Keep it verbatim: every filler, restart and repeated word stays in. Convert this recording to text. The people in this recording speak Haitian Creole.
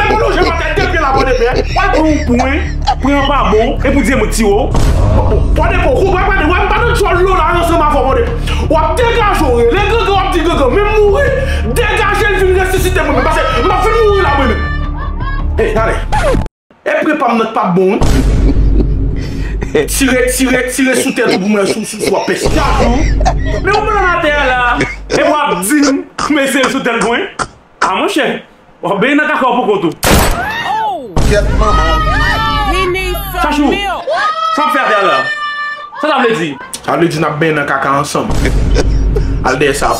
Pòdepo lonje pa tè de pye la, Pòdepo. W al pran yon pwen, pwen an pa bon, epi w di e mwen k tire w. Pòdepo, ou konprann, Pòdepo, w ap pa nan tchòl lo la ansanm avè w, Pòdepo. W ap degaje w, rele gangan, w ap di gangan, men m mouri, degaje l vin resisite mwen menm, paske m ap fin mouri la mwen menm. Hey, ale. E prepa m nan k p ap bon, wi. Tire, tire, tire sou tèt ou pou mwen, sou, sou, sou ap pèsi. Chak jou. Men ou pran atè a la. E w ap di m, mesye sou tèt mwen. A, monchè. W ap benyen nan kaka w pou kont ou. Kèt manman w. Chachou, sa w ap fè atè a la? Sa sa vle di? Sa vle di n ap benyen nan kaka ansanm. Al dèyè sa.